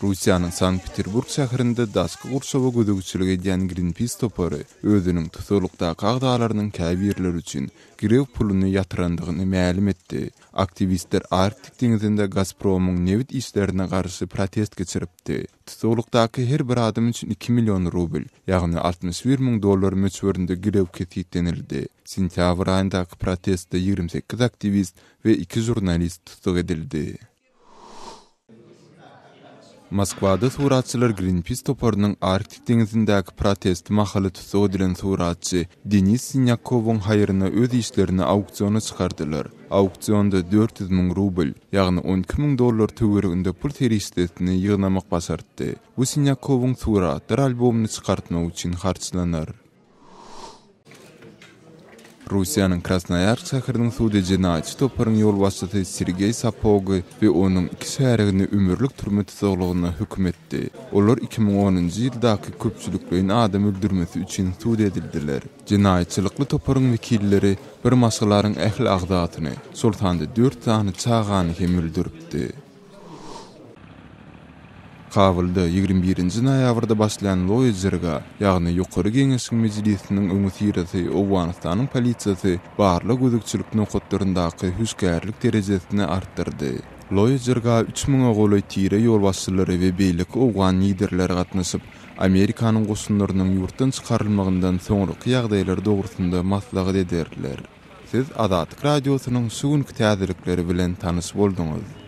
Russiýanyň Sankt-Peterburg şäherinde daşky gurşawa gözegçilik edýän Greenpeace topary özüniň tussaglykdaky agzalarynyň käbirleri üçin girew puluny ýatyrandygyny mälim etdi. Aktiwistler Arktik deňzinde Gazpromyň nebit işlerine garşy protest geçiripdi. Tussaglykdaky her bir adam üçin iki million rubl, ýagny 61 müň dollar möçberinde girew kesgitlenildi. Sentýabr aýyndaky protestde 28 aktiwist we iki žurnalist tussag edildi. Moskwada suratçylar Greenpeace toparynyň Arktik deňzindäki protesti mahaly tussag edilen suratçy Denis Sinýakowyň haýryna öz işlerini auksiona çykardylar. Auksionda 400 müň rubl, ýagny 12 müň dollar töwereginde pul serişdesini ýygnamak başartdy. Bu Sinýakowyň suratlar albomyny çykartmak üçin harçlanar. Russiýanyň Krasnoýarsk şäheriniň sudy jenaýatçy toparyň ýolbaşçysy Sergeý Sapogy we onuň iki şärigini ömürlik türme tussaglygyna höküm etdi. Olar 2010-njy ýyldaky köpçülikleýin adam öldürmesi üçin sud edildiler. Jenaýatçylykly toparyň wekilleri bir maşgalanyň ähli agzasyny, şol sanda dört sany çagany hem öldüripdi. Kabulda 21-nji noýabrda başlaýan Loýa Jirga, ýagny Ýokary Geňeşiň mejlisiniň öňüsyrasy Owganystanyň polisiýasy barlag-gözegçilik nokatlaryndaky hüşgärlik derejesini artdyrdy. Loýa Jirga üç müňe golaý tire ýolbaşçylary we beýleki owgan liderleri gatnaşyp, Amerikanyň goşunlarynyň ýurtdan çykarylmagyndan soňraky ýagdaýlar dogrusynda maslahat ederler. Siz Azatlyk Radiosynyň şu günki täzelikleri bilen tanyş bolduňyz.